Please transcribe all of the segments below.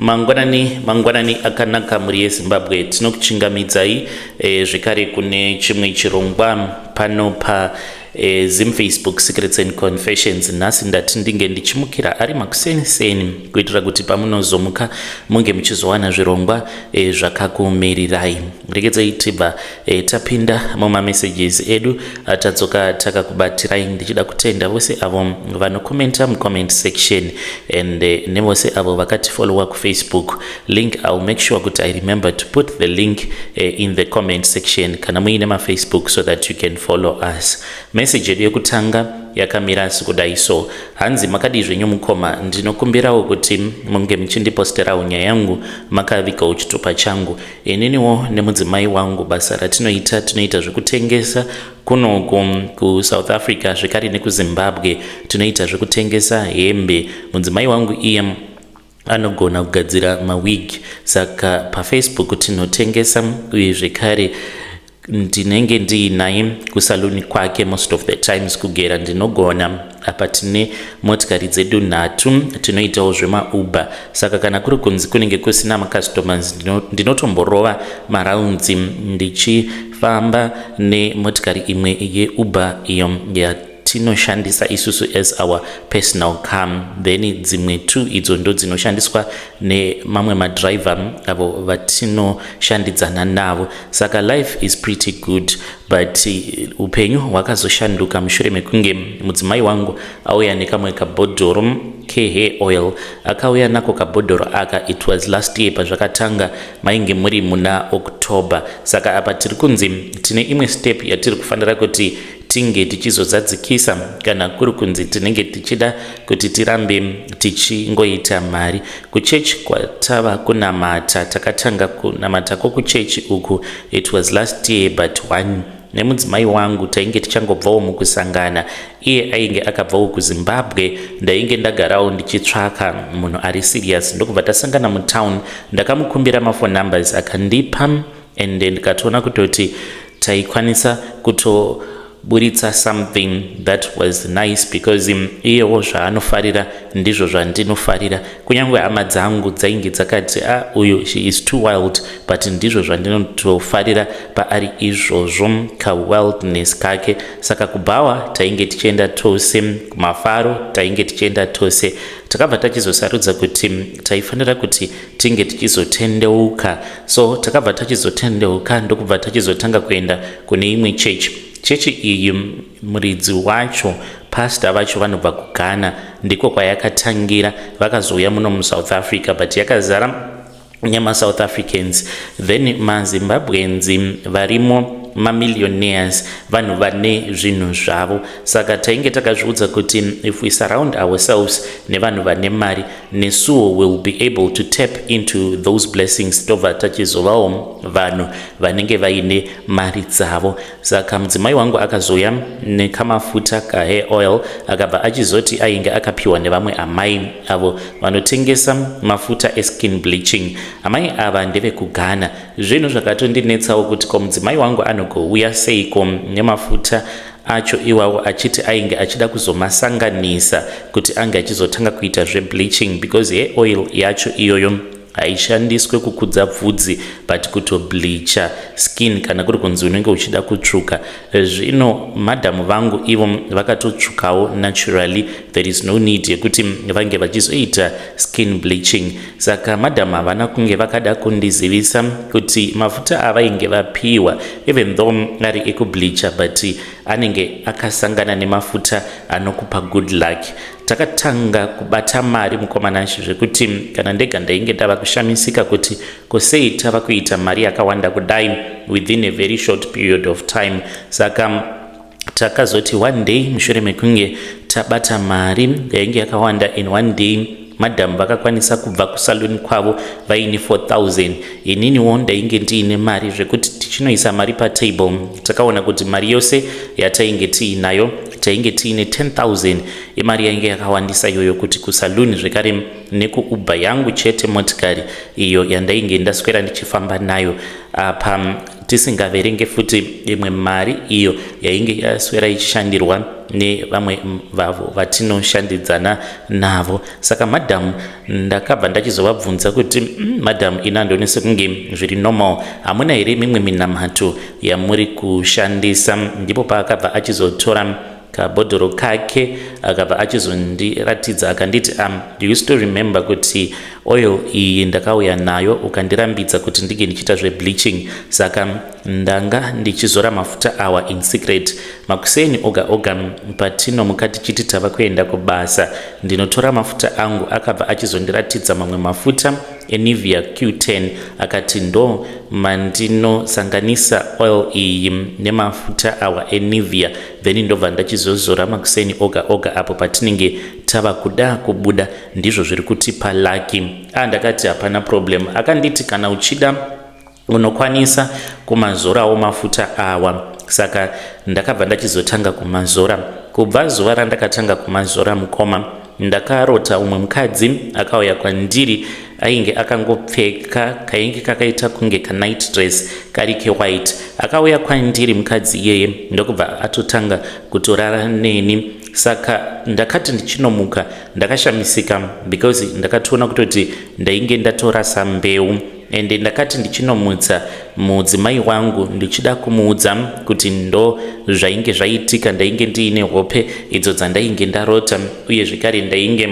Mangwanani, mangwanani akanaka mhuri yeZimbabwe. Tinokuchingamidzai zvekare kune chimwe chirongwa pano pa Zim Facebook Secrets and Confessions. Nhasi ndati ndinge ndichimukira ari makuseni seni kuitira kuti pamunozomuka munge muchizowana zvirongwa zvakakumirirai. Regedzai tibva tapinda mumamessages edu atadzoka takakubatirai, ndichida kutenda vose avo vanokomenta mucomment section and nevose avo vakatifollowa kuFacebook. Link, I will make sure kuti I remember to put the link in the comment section kana muine maFacebook so that you can follow us. Message yedu yekutanga yakamira sekudai so. Hanzi, "Makadii zvenyu mukoma? Ndinokumbirawo kuti munge muchindiposterawo nyaya yangu makavigawo chitupa changu. Ininiwo nemudzimai wangu basa ratinoita, tinoita zvekutengesa kunoku kuSouth Africa zvekare nekuZimbabwe. Tinoita zvekutengesa hembe. Mudzimai wangu iye anogona kugadzira mawig, saka paFacebook tinotengesa, uye zvekare ndinenge ndiinaye kusaluni kwake most of the times. Kugera ndinogona. Apa tine motikari dzedu nhatu, tinoitawo zvemaUber, saka kana kuri kunzi kunenge kusina macustomers, ndinotomborova marounds ndichifamba nemotikari imwe yeUber iyo yatinoshandisa isusu as our personal car. Then dzimwe two idzo ndo dzinoshandiswa nemamwe madriver avo vatinoshandidzana navo. Saka life is pretty good, but upenyu hwakazoshanduka mushure mekunge mudzimai wangu auya nekamwe kabhodhoro kehair oil. Akauya nako kabhodhoro aka, it was last year pazvakatanga, mainge muri muna October. Saka apa tiri kunzi tine imwe step yatiri kufanira kuti tinge tichizozadzikisa kana kuri kunzi tinenge tichida kuti tirambe tichingoita mari. Kuchechi kwatava kunamata, takatanga kunamata kwokuchechi uku, it was last year but one. Nemudzimai wangu tainge tichangobvawo mukusangana. Iye ainge akabvawo kuZimbabwe, ndainge ndagarawo ndichitsvaka munhu ari serious, ndokubva tasangana mutown. Ndakamukumbira maphone numbers, akandipa, and ndikatoona kutoti taikwanisa kutoburitsa something that was nice because iyewo zvaanofarira ndizvo zvandinofarira. Kunyange hama dzangu dzainge dzakati, 'A, ah, uyu, she is too wild,' but ndizvo zvandinotofarira paari izvozvo, kawildness kake. Saka kubhawa tainge tichienda tose, kumafaro tainge tichienda tose. Takabva tachizosarudza kuti taifanira kuti tinge tichizotendeuka. So takabva tachizotendeuka, ndokubva tachizotanga kuenda kune imwe chechi. Chechi iyi, muridzi wacho, pasta vacho vanobva kuGhana, ndiko kwayakatangira. Vakazouya muno muSouth Africa, but yakazara nemaSouth Africans, then maZimbabweans varimo, mamillionaires, vanhu vane zvinhu zvavo. Saka tainge takazviudza kuti if we surround ourselves nevanhu vane mari, nesuwo will be able to tap into those blessings, tobva tachizovawo vanhu vanenge vaine mari dzavo. Saka mudzimai wangu akazouya nekamafuta kahair oil, akabva achizoti ainge akapiwa nevamwe amai avo vanotengesa mafuta eskin bleaching. Amai ava ndevekuGhana. Zvinhu zvakatondinetsawo kuti ko mudzimai wangu anogouya seiko nemafuta acho iwawo, achiti ainge achida kuzomasanganisa kuti ange achizotanga kuita zvebleaching, because hair oil yacho iyoyo haishandiswe kukudza bvudzi but kutobleacha skin kana kuri kunzi unenge uchida kutsvuka. Zvino madhamu vangu ivo vakatotsvukawo naturally, there is no need yekuti vange vachizoita skin bleaching. Saka madhamu havana kunge vakada kundizivisa kuti mafuta avainge vapiwa, even though ari ekubleacha, but anenge akasangana nemafuta anokupa good luck. Takatanga kubata mari, mukomanashi, zvekuti kana ndega ndainge ndava kushamisika kuti kosei tava kuita mari yakawanda kudai within a very short period of time. Saka takazoti one day, mushure mekunge tabata mari yainge yakawanda in one day, madhamu vakakwanisa kubva kusaluni kwavo vaine 4000. Ininiwo ndainge ndiine mari, zvekuti tichinoisa mari patable, takaona kuti mari yose yatainge tiinayo, tainge tiine 10,000. Imari yainge yakawandisa iyoyo, kuti kusaluni zvekare nekuUber yangu chete, motikari iyo yandainge ndaswera ndichifamba nayo apa. Tisingaverenge futi imwe mari iyo yainge yaswera ichishandirwa nevamwe vavo vatinoshandidzana navo. Saka madam, ndakabva ndachizovabvunza kuti madam, ini handioni sekunge zviri normal. Hamuna here mimwe minamato yamuri kushandisa? Ndipo paakabva achizotora kabhodhoro kake, akabva achizondiratidza, akanditi, "Do you still remember kuti oil iyi ndakauya nayo, ukandirambidza kuti ndinge ndichiita zvebleaching? Saka ndanga ndichizora mafuta awa in secret. Makuseni oga oga patinomuka tichiti tava kuenda kubasa, ndinotora mafuta angu." Akabva achizondiratidza mamwe mafuta eNivea Q10, akati, "Ndo mandinosanganisa oil iyi nemafuta awa eNivea, then ndobva ndachizozora makuseni oga oga apo patinenge tava kuda kubuda. Ndizvo zviri kutipa lucky." A, ndakati, "Hapana problem." Akanditi, "Kana uchida unokwanisa kumazorawo mafuta awa." Saka ndakabva ndachizotanga kumazora. Kubva zuva randakatanga kumazora, mukoma, ndakarota umwe mukadzi akauya kwandiri. Ainge akangopfeka kainge kakaita kunge kanight dress kari kewhite. Akauya kwandiri mukadzi iyeye, ndokubva atotanga kutorara neni. Saka ndakati ndichinomuka, ndakashamisika because ndakatoona kutoti ndainge ndatorasa mbeu. Ende ndakati ndichinomutsa mudzimai wangu, ndichida kumuudza kuti ndo zvainge zvaitika, ndainge ndiine hope idzo dzandainge ndarota, uye zvekare ndainge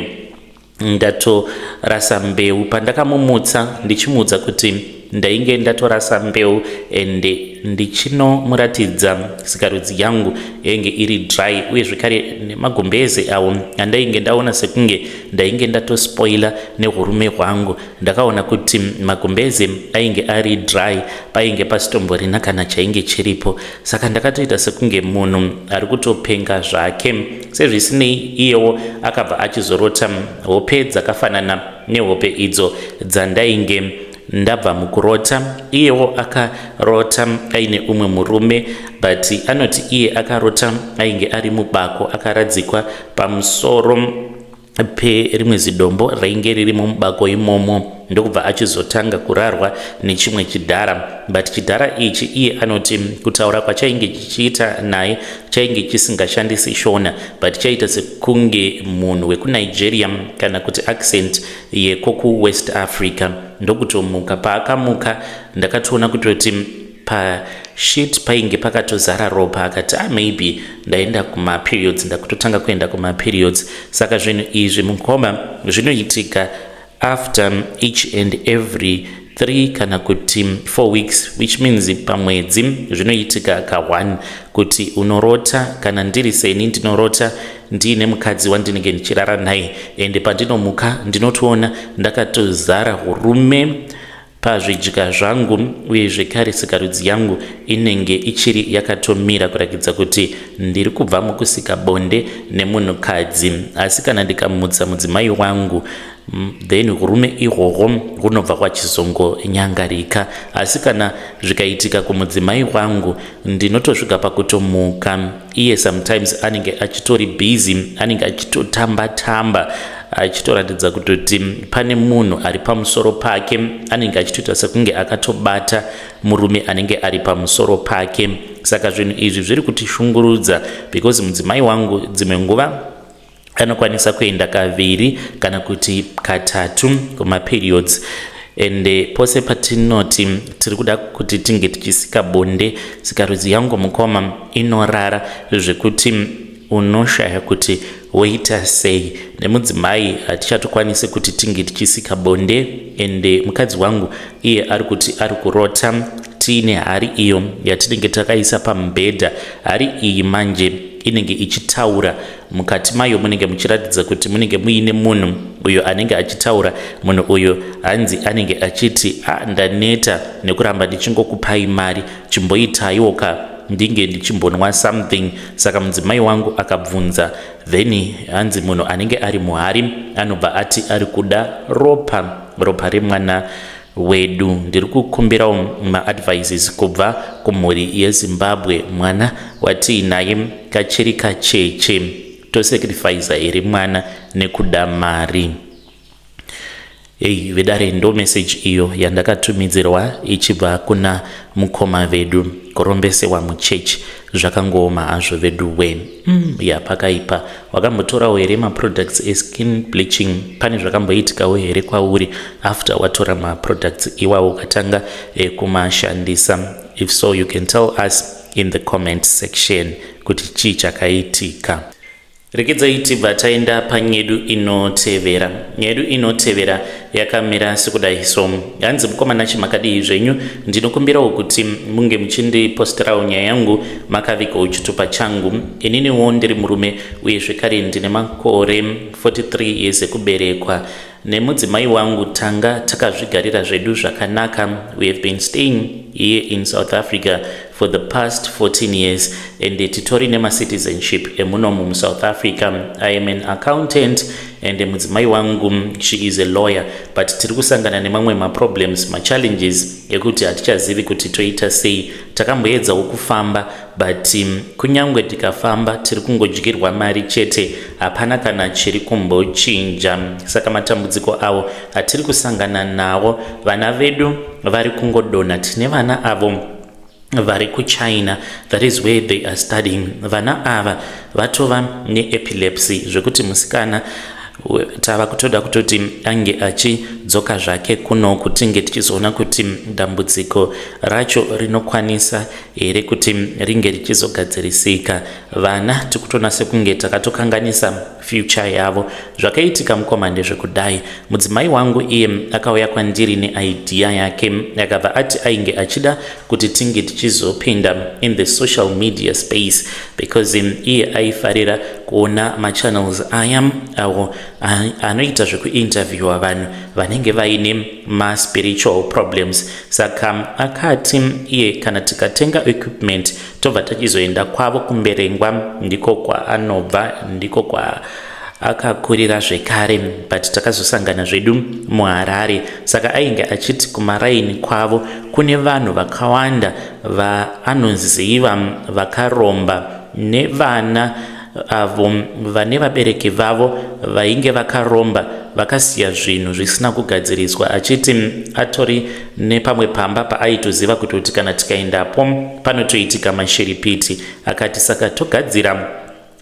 ndatorasa mbeu. Pandakamumutsa ndichimuudza kuti ndainge ndatorasa mbeu, ende ndichinomuratidza sikarudzi yangu yainge iri dry, uye zvekare nemagumbeze awo andainge ndaona sekunge ndainge ndatospoila neurume hwangu, ndakaona kuti magumbeze ainge ari dry, painge pasitomborina kana chainge chiripo. Saka ndakatoita sekunge munhu ari kutopenga zvake. Sezvisinei, iyewo akabva achizorota hope dzakafanana nehope idzo dzandainge ndabva mukurota. Iyewo akarota aine umwe murume, but anoti iye akarota ainge ari mubako, akaradzikwa pamusoro perimwe zidombo rainge ririmo mubako imomo, ndokubva achizotanga kurarwa nechimwe chidhara. But chidhara ichi, iye anoti kutaura kwachainge chichiita naye chainge chisingashandisi Shona, but chaita sekunge munhu wekuNigeria kana kuti accent yekokuWest Africa. Ndokutomuka. Paakamuka, ndakatoona kutoti pasheet painge pakatozara ropa. Akati, "Ah, maybe ndaenda kumaperiods, ndakutotanga kuenda kumaperiods." Saka zvinhu izvi, mukoma, zvinoitika after each and every 3 kana kuti 4 weeks, which means pamwedzi zvinoitika ka1 kuti unorota. Kana ndiri seni, ndinorota ndiine mukadzi wandinenge ndichirara naye, ende pandinomuka ndinotoona ndakatozara urume pazvidya zvangu, uye zvekare sikarudzi yangu inenge ichiri yakatomira kurakidza kuti ndiri kubva mukusika bonde nemunhukadzi. Asi kana ndikamutsa mudzimai wangu, then urume ihwohwo hunobva hwachizongonyangarika. Asi kana zvikaitika kumudzimai wangu, ndinotosvika pakutomuka, iye sometimes anenge achitori busy, anenge achitotamba tamba, achitoratidza kutoti pane munhu ari pamusoro pake, anenge achitoita sekunge akatobata murume anenge ari pamusoro pake. Saka zvinhu izvi zviri kutishungurudza because mudzimai wangu dzimwe nguva anokwanisa kuenda kaviri kana kuti katatu kumaperiods, ende pose patinoti tiri kuda kuti tinge tichisika bonde, sikarudzi yangu, mukoma, inorara zvekuti unoshaya kuti woita sei. Nemudzimai hatichatokwanisi kuti tinge tichisika bonde. Ende mukadzi wangu iye ari kuti ari kurota tiine hari iyo yatinenge takaisa pamubhedha. Hari iyi manje inenge ichitaura. Mukati mayo munenge muchiratidza kuti munenge muine munhu uyo anenge achitaura. Munhu uyo hanzi anenge achiti, "A, ndaneta nekuramba ndichingokupai mari, chimboitaiwo ka ndinge ndichimbonwa something." Saka mudzimai wangu akabvunza, then hanzi munhu anenge ari muhari anobva ati ari kuda ropa, ropa remwana wedu. Ndiri kukumbirawo maadvices kubva kumhuri yeZimbabwe. Mwana watiinaye kachiri kacheche, tosacrifica here mwana nekuda mari? Ei vedare, ndo message iyo yandakatumidzirwa ichibva kuna mukoma vedu. Kurombesewa muchechi zvakangooma hazvo vedu we. Ya, pakaipa. Wakambotorawo here maproducts eskin bleaching? Pane zvakamboitikawo here kwauri after watora maproducts iwawo ukatanga kumashandisa? If so, you can tell us in the comment section kuti chii chakaitika. Rekedzai tibva taenda panyedu inotevera. Nyedu inotevera yakamira sekudai. So hanzi, "Mukomana, chimakadii zvenyu? Ndinokumbirawo kuti munge muchindiposterawo nyaya yangu makavigawo chitupa changu. Ininiwo ndiri murume uye zvekare ndine makore 43 years ekuberekwa. Nemudzimai wangu tanga takazvigarira zvedu zvakanaka. We have been staying here in South Africa for the past 14 years and titori nemacitizenship emunomu muSouth Africa. I am an accountant and mudzimai wangu, she is a lawyer, but tiri kusangana nemamwe maproblems, machallenges ekuti hatichazivi kuti toita sei. Takamboedzawo kufamba, but kunyange tikafamba tiri kungodyirwa mari chete, hapana kana chiri kumbochinja. Saka matambudziko avo atiri kusangana nawo, vana vedu vari kungodonha. Tine vana avo vari kuChina, that is where they are studying. Vana ava vatova neepilepsy zvekuti musikana tava kutoda kutoti ange achidzoka zvake kuno, kutinge tichizoona kuti dambudziko racho rinokwanisa here kuti ringe richizogadzirisika. Vana tikutoona sekunge takatokanganisa future yavo. Zvakaitika, mukoma, ndezvekudai. Mudzimai wangu iye akauya kwandiri neidea yake, akabva ati ainge achida kuti tinge tichizopinda in the social media space because iye aifarira kuona machannels aya awo anoita zvekuinterviewa vanhu vanenge vaine maspiritual problems. Saka akati iye kana tikatenga equipment, tobva tachizoenda kwavo kuMberengwa, ndiko kwaanobva, ndiko kwa akakurira zvekare, but takazosangana zvedu muHarare. Saka ainge achiti kumaraini kwavo kune vanhu vakawanda vaanoziva vakaromba, nevana avo vane vabereki vavo vainge vakaromba, vakasiya zvinhu zvisina kugadziriswa, achiti atori nepamwe pamba paaitoziva kuti kana tikaendapo panotoitika mashiripiti. Akati saka togadzira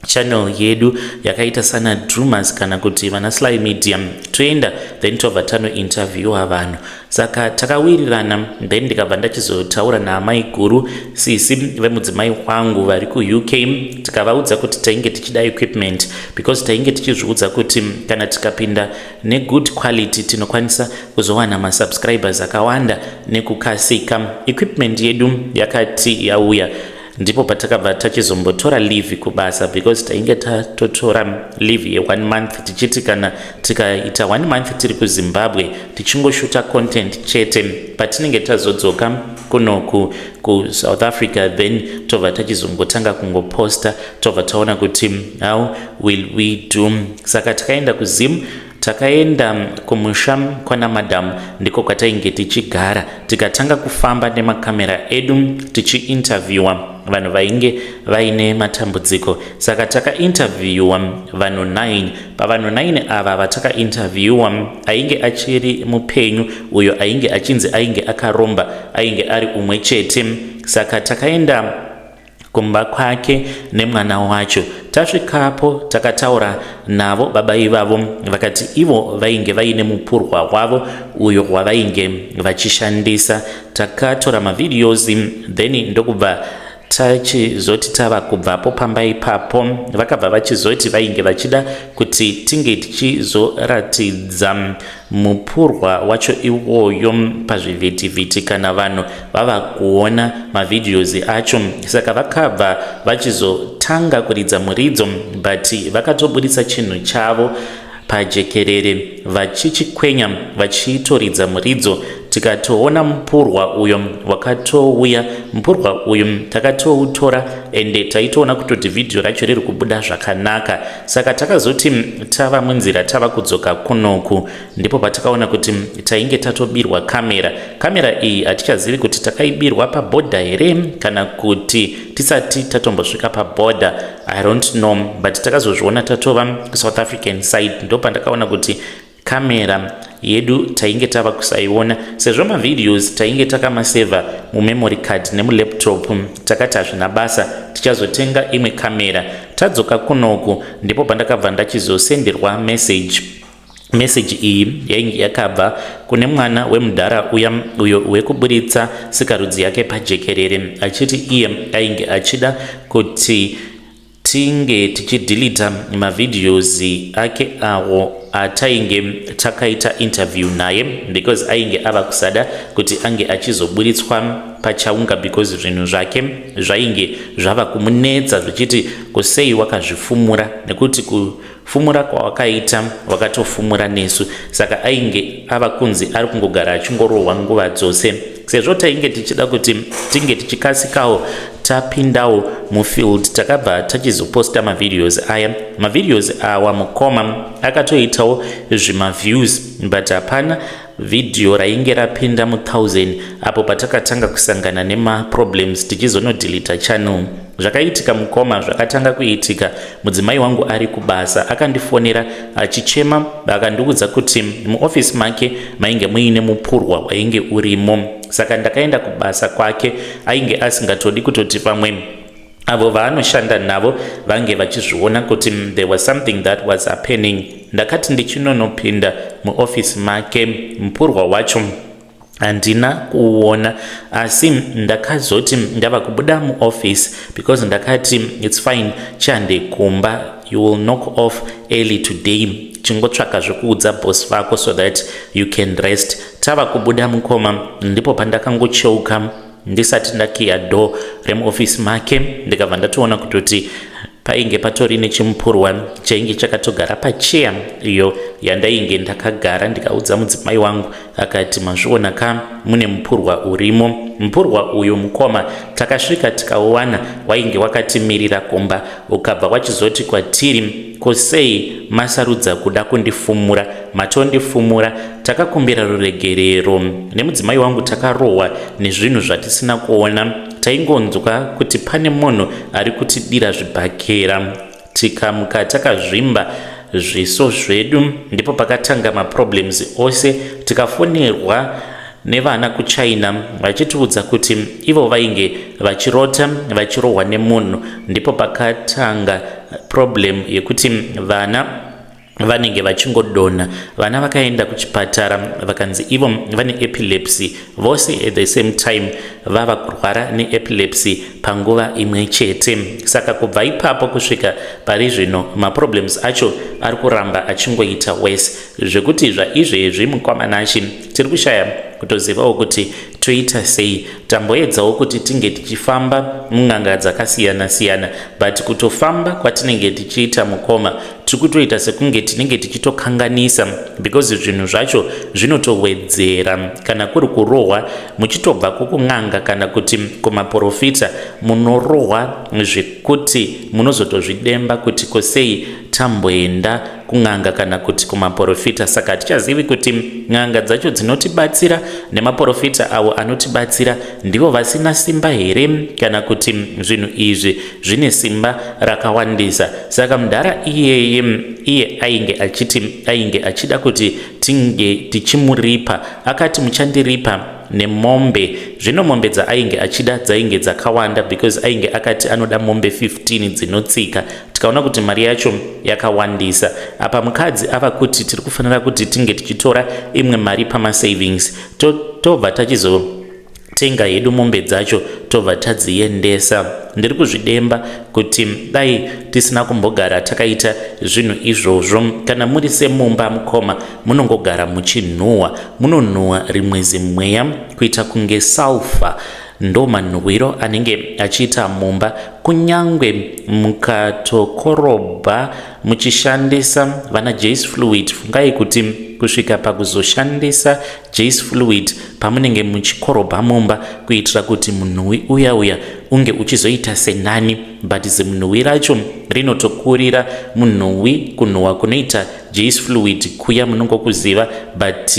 channel yedu yakaita sana Drumas kana kuti vana Sly Media, toenda, then tobva tanointerviewa vanhu. Saka takawirirana, then ndikabva ndachizotaura naamai guru, sisi vemudzimai wangu vari kuUK. Tikavaudza kuti tainge tichida equipment because tainge tichizviudza kuti kana tikapinda negood quality tinokwanisa kuzowana masubscribers akawanda nekukasika. Equipment yedu yakati yauya, ndipo patakabva tachizombotora leave kubasa because tainge tatotora leave yeone month, tichiti kana tikaita one month tiri kuZimbabwe tichingoshuta content chete, patinenge tazodzoka kunoku kuSouth Africa, then tobva tachizongotanga kungoposta, tobva taona kuti how will we do. Saka takaenda kuZim, takaenda kumusha kwana madhamu, ndiko kwatainge tichigara. Tikatanga kufamba nemakamera edu tichiinterviewa vanhu vainge vaine matambudziko. Saka takainterviewa vanhu 9. Pavanhu 9 ava vatakainterviewa, ainge achiri mupenyu, uyo ainge achinzi ainge akaromba, ainge ari umwe chete. Saka takaenda kumba kwake nemwana wacho. Tasvikapo takataura navo baba ivavo, vakati ivo vainge vaine mupurwa wavo uyo wavainge vachishandisa. Takatora mavideos, then ndokubva tachizoti tava kubvapo pamba ipapo, vakabva vachizoti vainge vachida kuti tinge tichizoratidza mupurwa wacho iwoyo pazvivhitivhiti kana vanhu vava kuona mavideos acho. Saka vakabva vachizotanga kuridza muridzo, but vakatobudisa chinhu chavo pajekerere vachichikwenya, vachitoridza muridzo. Tikatoona mupurwa uyo wakatouya. Mupurwa uyu takatoutora, ende taitoona kutoti vhidhiyo racho riri kubuda zvakanaka. Saka takazoti tava munzira tava kudzoka kunoku, ndipo patakaona kuti tainge tatobirwa kamera. Kamera iyi hatichazivi kuti takaibirwa pabhodha here kana kuti tisati tatombosvika pabhodha, I don't know, but takazozviona tatova South African side. Ndo pandakaona kuti Kamera yedu tainge tava kusaiona sezvo mavideos tainge takamasevha mumemory card nemulaptop. Takati hazvina basa, tichazotenga imwe kamera tadzoka kunoku. Ndipo pandakabva ndachizosenderwa message. Meseji iyi yainge yakabva kune mwana wemudhara uya uyo wekuburitsa sikarudzi yake pajekerere, achiti iye ainge achida kuti tinge tichidhilita mavideos ake awo atainge takaita interview naye, because ainge ava kusada kuti ange achizoburitswa pachaunga, because zvinhu zvake zvainge zvava kumunetsa, zvichiti kusei wakazvifumura, nekuti kufumura kwawakaita wakatofumura nesu. Saka ainge ava kunzi ari kungogara achingorohwa nguva dzose. Sezvo tainge tichida kuti tinge tichikasikawo tapindawo mufield, takabva tachizoposta mavideos aya. Mavideos awa, mukoma, akatoitawo zvimaviews, but hapana vhidhiyo rainge rapinda mu1000 apo patakatanga kusangana nemaproblems tichizonodhilita channel. Zvakaitika, mukoma, zvakatanga kuitika mudzimai wangu ari kubasa. Akandifonera achichema, akandiudza kuti muofisi make mainge muine mupurwa wainge urimo. Saka ndakaenda kubasa kwake. Ainge asingatodi kutoti pamwe avo vaanoshanda navo vange vachizviona kuti there was something that was happening. Ndakati ndichinonopinda muofisi make, mupurwa wacho handina kuuona, asi ndakazoti ndava kubuda muoffice, because ndakati, "It's fine, chihande kumba, you will knock off early today, chingotsvaka zvekuudza boss vako so that you can rest." Tava kubuda, mukoma, ndipo pandakangocheuka ndisati ndakiya door remuofisi make, ndikabva ndatoona kutoti painge patori nechimupurwa chainge chakatogara pacheya iyo yandainge ndakagara. Ndikaudza mudzimai wangu, akati, "Mazviona ka, mune mupurwa urimo." Mupurwa uyu, mukoma, takasvika tikauwana wainge wakatimirira kumba. Ukabva wachizoti kwatiri, "Kosei masarudza kuda kundifumura? Matondifumura. Takakumbira ruregerero nemudzimai wangu. Takarohwa nezvinhu zvatisina kuona. Taingonzwa kuti pane munhu ari kutidira zvibhakera, tikamuka takazvimba zviso zvedu. Ndipo pakatanga maproblems ose. Tikafonerwa nevana kuChina vachitiudza kuti ivo vainge vachirota vachirohwa nemunhu. Ndipo pakatanga problem yekuti vana vanenge vachingodonha. Vana vakaenda kuchipatara, vakanzi ivo vane epilepsy vose at the same time, vava kurwara neepilepsy panguva imwe chete. Saka kubva ipapo kusvika pari zvino, maproblems acho ari kuramba achingoita worse, zvekuti zvaizvezvi, mukoma Nashe, tiri kushaya kutozivawo kuti toita sei. Tamboedzawo kuti tinge tichifamba mun'anga dzakasiyana-siyana, but kutofamba kwatinenge tichiita, mukoma, tiri kutoita sekunge tinenge tichitokanganisa, because zvinhu zvacho zvinotowedzera. Kana kuri kurohwa, muchitobva kukun'anga kana kuti kumaprofita, munorohwa zvekuti munozotozvidemba kuti kosei tamboenda kun'anga kana kuti kumaprofita. Saka hatichazivi kuti n'anga dzacho dzinotibatsira nemaprofita avo anotibatsira ndivo vasina simba here, kana kuti zvinhu izvi zvine simba rakawandisa. Saka mudhara iyeye, iye ainge achiti ainge achida kuti tinge tichimuripa. Akati, "Muchandiripa nemombe." Zvino mombe dzaainge achida dzainge dzakawanda, because ainge akati anoda mombe 15 dzinotsika. Tikaona kuti mari yacho yakawandisa. Apa mukadzi ava kuti tiri kufanira kuti tinge tichitora imwe mari pamasavings, tobva tachizotenga hedu mombe dzacho, tobva tadziendesa. Ndiri kuzvidemba kuti dai tisina kumbogara takaita zvinhu izvozvo. Kana muri semumba, mukoma, munongogara muchinhuhwa, munonhuhwa rimwe zimweya kuita kunge sulfur. Ndo manhuhwiro anenge achiita mumba, kunyange mukatokorobha muchishandisa vana Jeyes Fluid. Fungai kuti kusvika pakuzoshandisa Jeyes Fluid pamunenge muchikorobha mumba kuitira kuti munhuwi uya uya unge uchizoita senani, but zimunhuwi racho rinotokurira munhuwi, kunhuhwa kunoita Jeyes Fluid kuya munongokuziva, but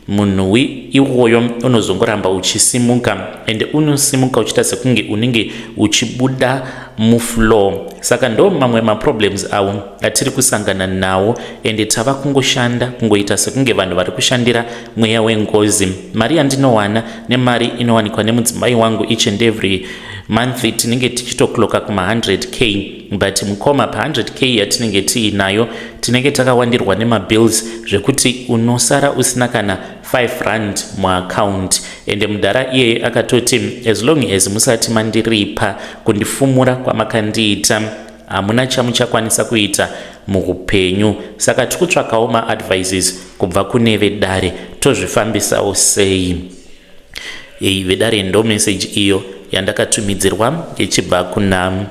munhuwi iwoyo unozongoramba uchisimuka, ende unosimuka uchiita sekunge unenge uchibuda. mufloor. Saka ndo mamwe maproblems awo atiri kusangana nawo, ende tava kungoshanda kungoita sekunge vanhu vari kushandira mweya wengozi. Mari yandinowana nemari inowanikwa nemudzimai wangu each and every month, tinenge tichitoclocka kuma100K. But mukoma, pa100K yatinenge tiinayo, tinenge takawandirwa nemabills zvekuti unosara usina kana R5 muaccount. Ende mudhara iyeye akatoti, "As long as musati mandiripa kundifumura kwamakandiita, hamuna chamuchakwanisa kuita muupenyu." Saka tiri kutsvakawo maadvices kubva kune vedare, tozvifambisawo sei? Ei, vedare, ndo message iyo yandakatumidzirwa ichibva kuna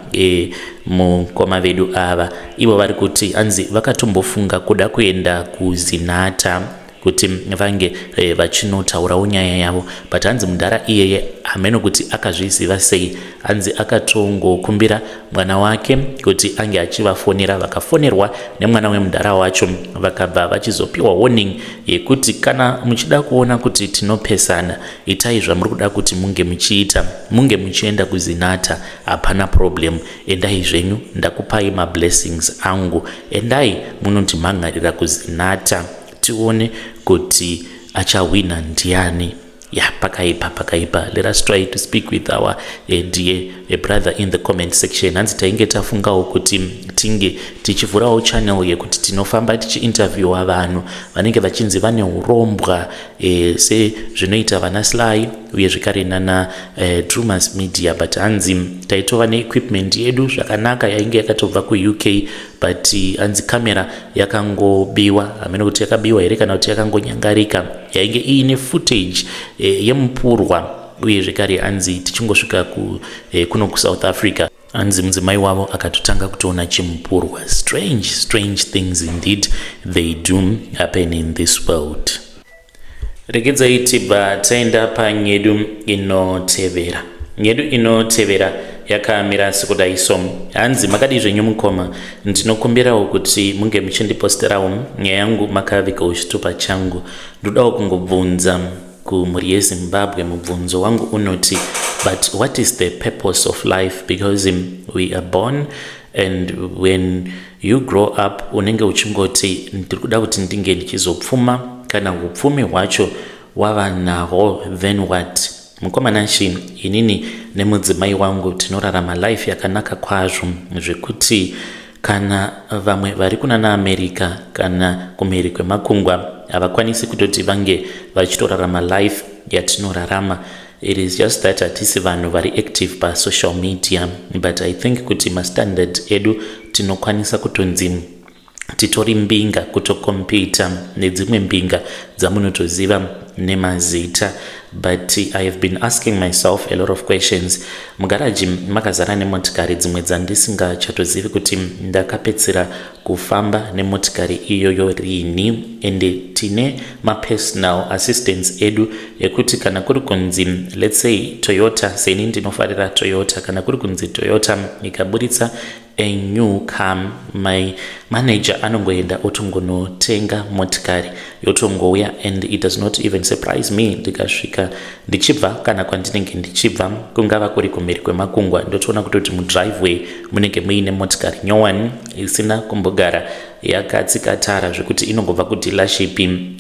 mukoma vedu ava. Ivo vari kuti hanzi vakatombofunga kuda kuenda kuZinatha kuti vange vachinotaurawo nyaya yavo, but hanzi mudhara iyeye, hameno kuti akazviziva sei, hanzi akatongokumbira mwana wake kuti ange achivafonera. Vakafonerwa nemwana wemudhara wacho, vakabva vachizopiwa warning yekuti, "Kana muchida kuona kuti tinopesana, itai zvamuri kuda kuti munge muchiita, munge muchienda kuZinatha. Hapana problem, endai zvenyu, ndakupai mablessings angu. Endai munondimhangarira kuZinatha, tione kuti achahwina ndiani." Ya, pakaipa, pakaipa. Let us try to speak with our dear brother in the comment section. Hanzi tainge tafungawo kuti tinge tichivhurawo channel yekuti tinofamba tichiinterviewa vanhu vanenge vachinzi vane urombwa, sezvinoita vana Sly uye zvekare nana Drumas Media. But hanzi taitova neequipment yedu zvakanaka, yainge yakatobva kuUK, but hanzi kamera yakangobiwa. Hameno kuti yakabiwa here kana kuti yakangonyangarika. Yainge iine footage yemupurwa. Uye zvekare hanzi tichingosvika kuno kuSouth Africa, hanzi mudzimai wavo akatotanga kutoona chimupurwa. Strange, strange things indeed, they do happen in this world. Regedzai tibva taenda panyedu inotevera. Nyedu inotevera yakamira sekudai so. Hanzi, "Makadii zvenyu mukoma? Ndinokumbirawo kuti munge muchindiposterawo nyaya yangu makavigawo chitupa changu. Ndodawo kungobvunza kumhuri yeZimbabwe. Mubvunzo wangu unoti, but what is the purpose of life? Because we are born and when you grow up unenge uchingoti, 'Ndiri kuda kuti ndinge ndichizopfuma.' Kana upfumi hwacho wava nahwo, then what? Mukomanashi, inini nemudzimai wangu tinorarama life yakanaka kwazvo, zvekuti kana vamwe vari kuna naAmerica kana kumhiri kwemakungwa havakwanisi kutoti vange vachitorarama life yatinorarama. It is just that hatisi vanhu vari active pasocial media, but I think kuti mastandard edu tinokwanisa kutonzi titori mbinga, kutocompeta nedzimwe mbinga dzamunotoziva nemazita. But I have been asking myself a lot of questions. Mugaraji makazara nemotikari, dzimwe dzandisingachatozivi kuti ndakapedzisira kufamba nemotikari iyoyo rini. Ende tine mapersonal assistance edu ekuti kana kuri kunzi, let's say, Toyota, seni ndinofarira Toyota, kana kuri kunzi Toyota ikaburitsa a new car, my manager anongoenda otongonotenga motikari, yotongouya. And it does not even surprise me ndikasvika ndichibva kana kwandinenge ndichibva, kungava kuri kumhiri kwemakungwa, ndotoona kutoti mudriveway munenge muine motikari nyowani isina kumbogara yakatsika tara, zvekuti inongobva kudealership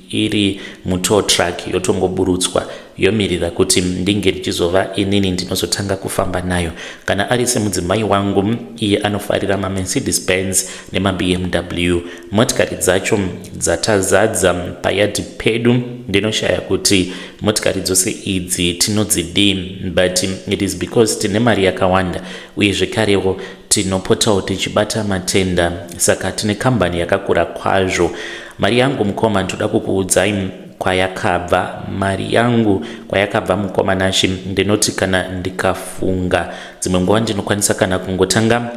iri mutow truck, yotongoburutswa, yomirira kuti ndinge ndichizova inini ndinozotanga kufamba nayo. Kana ari semudzimai wangu, iye anofarira maMercedes Benz nemaBMW. Motikari dzacho dzatazadza payadhi pedu, ndinoshaya kuti motikari dzose idzi tinodzidii. But it is because tine mari yakawanda, uye zvekarewo tinopotawo tichibata matenda, saka tine kambani yakakura kwazvo. Mari yangu, mukoma, ndoda kukuudzai kwayakabva. Mari yangu kwayakabva, mukoma Nashi, ndinoti kana ndikafunga, dzimwe nguva ndinokwanisa kana kungotanga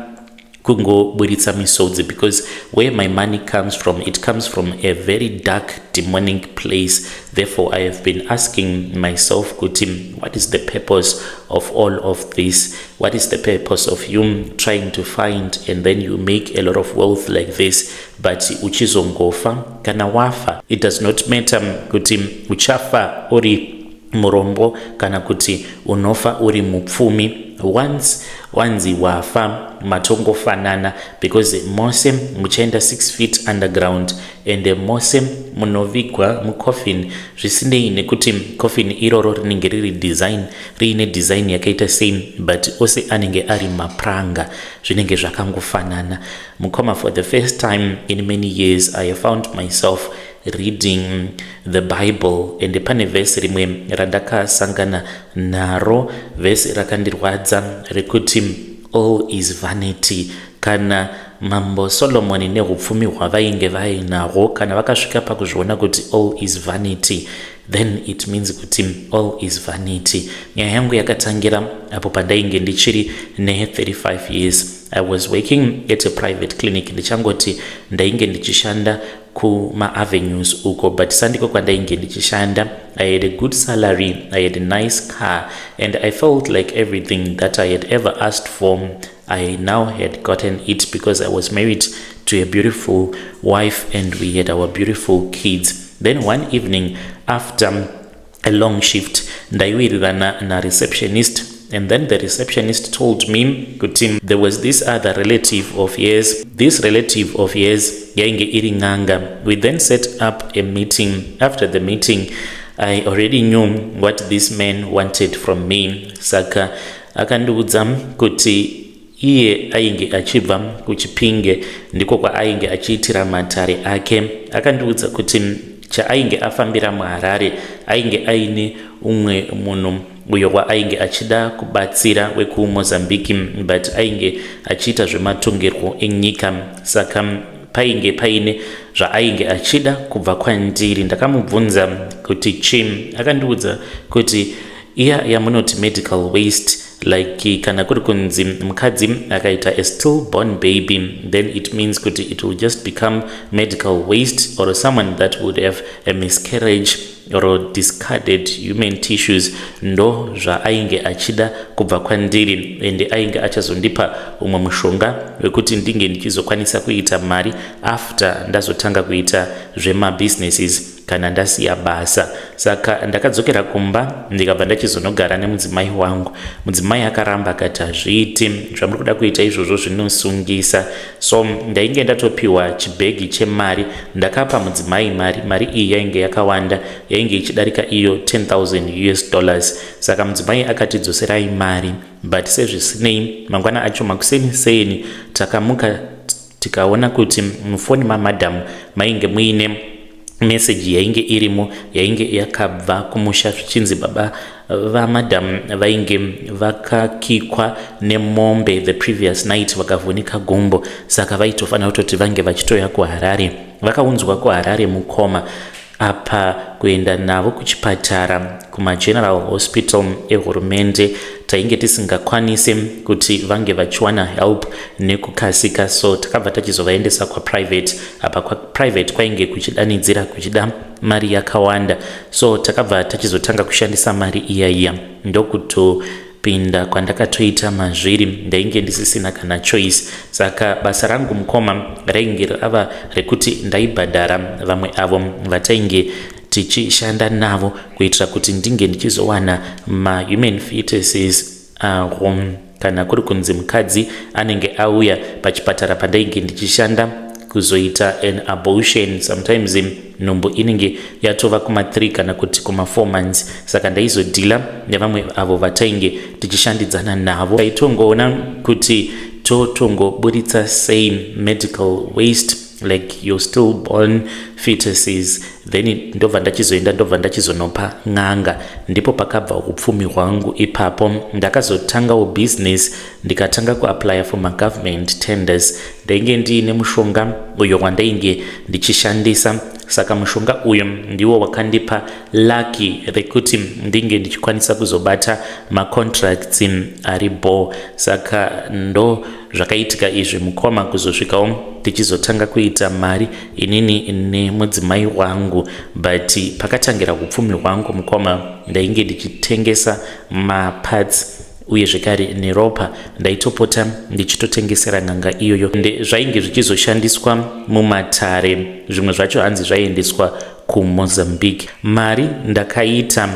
kungoburitsa misodzi, because where my money comes from, it comes from a very dark, demonic place. Therefore I have been asking myself kuti, what is the purpose of all of this? What is the purpose of you trying to find and then you make a lot of wealth like this, but uchizongofa? Kana wafa, it does not matter kuti uchafa uri murombo kana kuti unofa uri mupfumi. Once wanzi wafa, matongofanana, because mose muchaenda 6 feet underground and mose munovigwa mucoffin, zvisinei nekuti coffin iroro rinenge riri design, riine design yakaita sei, but ose anenge ari mapranga, zvinenge zvakangofanana. Mukoma, for the first time in many years I found myself reading the Bible, and pane vhesi rimwe randakasangana naro, vhesi rakandirwadza rekuti "All is vanity." Kana Mambo Solomoni neupfumi hwavainge vainahwo, kana vakasvika pakuzviona kuti all is vanity, then it means kuti all is vanity. Nyaya yangu yakatangira apo pandainge ndichiri ne35 years. I was working at a private clinic. Ndichangoti ndainge ndichishanda kumaavenues uko, but sandiko kwandainge ndichishanda. I had a good salary, I had a nice car, and I felt like everything that I had ever asked for, I now had gotten it, because I was married to a beautiful wife and we had our beautiful kids. Then one evening, after a long shift, ndaiwirirana nareceptionist, and then the receptionist told me kuti there was this other relative of hers. This relative of hers yainge iri n'anga. We then set up a meeting. After the meeting, I already knew what this man wanted from me. Saka akandiudza kuti iye ainge achibva kuChipinge, ndiko kwaainge achiitira matare ake. Akandiudza kuti chaainge afambira muHarare, ainge aine umwe munhu uyo waainge achida kubatsira wekuMozambique, but ainge achiita zvematongerwo enyika, saka painge paine zvaainge achida kubva kwandiri. Ndakamubvunza kuti chii. Akandiudza kuti iya yamunoti medical waste, like kana kuri kunzi mukadzi akaita a still born baby, then it means kuti it will just become medical waste, or someone that would have a miscarriage or discarded human tissues. Ndo zvaainge achida kubva kwandiri, ende ainge achazondipa umwe mushonga wekuti ndinge ndichizokwanisa kuita mari after ndazotanga kuita zvemabusinesses kana ndasiya basa. Saka ndakadzokera kumba, ndikabva ndachizonogara nemudzimai wangu. Mudzimai akaramba akati, "Hazviiti zvamuri kuda kuita izvozvo, zvinosungisa." So ndainge ndatopiwa chibhegi chemari. Ndakapa mudzimai mari. Mari iyi yainge yakawanda, yainge ichidarika iyo 10,000 US dollars. Saka mudzimai akati, "Dzoserai mari." But sezvisinei, mangwana acho makuseni seni takamuka tikaona kuti mufoni mamadhamu mainge muine meseji yainge irimo, yainge yakabva kumusha, zvichinzi baba vamadhamu vainge vakakikwa nemombe the previous night, vakavhunika gumbo, saka vaitofanira kutoti vange vachitoya kuHarare. Vakaunzwa kuHarare, mukoma. Apa kuenda navo kuchipatara, kumageneral hospital ehurumende, tainge tisingakwanisi kuti vange vachiwana help nekukasika, so takabva tachizovaendesa kwaprivate. Apa kwaprivate kwainge kuchidanidzira kuchida mari yakawanda, so takabva tachizotanga kushandisa mari iya iya. Ndokutopinda kwandakatoita mazviri, ndainge ndisisina kana choice. Saka basa rangu, mukoma, rainge rava rekuti ndaibhadhara vamwe avo vatainge tichishanda navo kuitira kuti ndinge ndichizowana mahuman fetuses avo. Kana kuri kunzi mukadzi anenge auya pachipatara pandainge ndichishanda kuzoita an abortion, sometimes nhumbu inenge yatova kuma3 kana kuti kuma4 months, saka ndaizodhila nevamwe avo vatainge tichishandidzana navo. Taitongoona kuti totongoburitsa sei medical waste, like your still born fetuses. Then ndobva ndachizoenda, ndobva ndachizonopa n'anga. Ndipo pakabva upfumi hwangu ipapo. Ndakazotangawo business, ndikatanga kuapplya for magovernment tenders. Ndainge ndiine mushonga uyo wandainge ndichishandisa, saka mushonga uyu ndiwo wakandipa lucky rekuti ndinge ndichikwanisa kuzobata macontracts ari bo. Saka ndo zvakaitika izvi, mukoma, kuzosvikawo tichizotanga kuita mari inini nemudzimai wangu. But pakatangira upfumi hwangu, mukoma, ndainge ndichitengesa maparts uye zvekare neropa. Ndaitopota ndichitotengesera n'anga iyoyo, ende zvainge zvichizoshandiswa mumatare. Zvimwe zvacho hanzi zvaiendeswa kuMozambique. Mari ndakaita.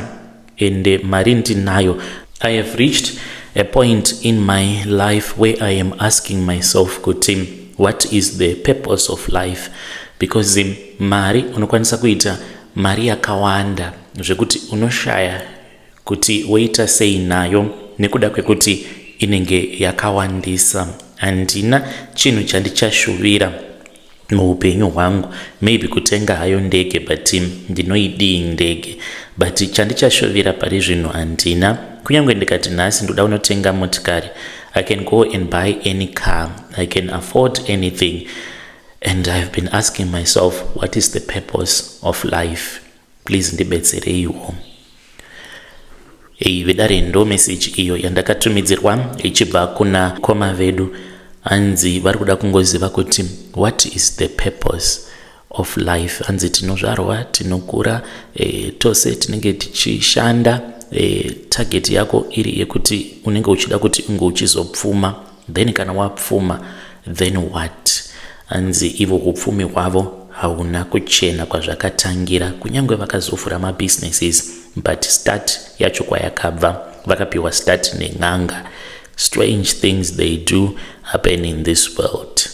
Ende mari ndinayo. I have reached a point in my life where I am asking myself kuti what is the purpose of life, because mari, unokwanisa kuita mari yakawanda zvekuti unoshaya kuti woita sei nayo nekuda kwekuti inenge yakawandisa. Handina chinhu chandichashuvira muupenyu hwangu, maybe kutenga hayo ndege, but ndinoidii ndege? But chandichashuvira pari zvino handina. Kunyange ndikati nhasi ndoda kunotenga motikari, I can go and buy any car, I can afford anything. And I've been asking myself, what is the purpose of life? Please ndibetsereiwo. Ei vedare, ndo meseji iyo yandakatumidzirwa ichibva kuna koma vedu. Hanzi vari kuda kungoziva kuti what is the purpose of life. Hanzi tinozvarwa, tinokura, tose tinenge tichishanda, target yako iri yekuti unenge uchida kuti unge uchizopfuma. Then kana wapfuma, then what? Hanzi ivo upfumi hwavo hauna kuchena kwazvakatangira. Kunyange vakazovhura mabusinesses, but start yacho kwayakabva, vakapiwa start nen'anga. Strange things, they do happen in this world.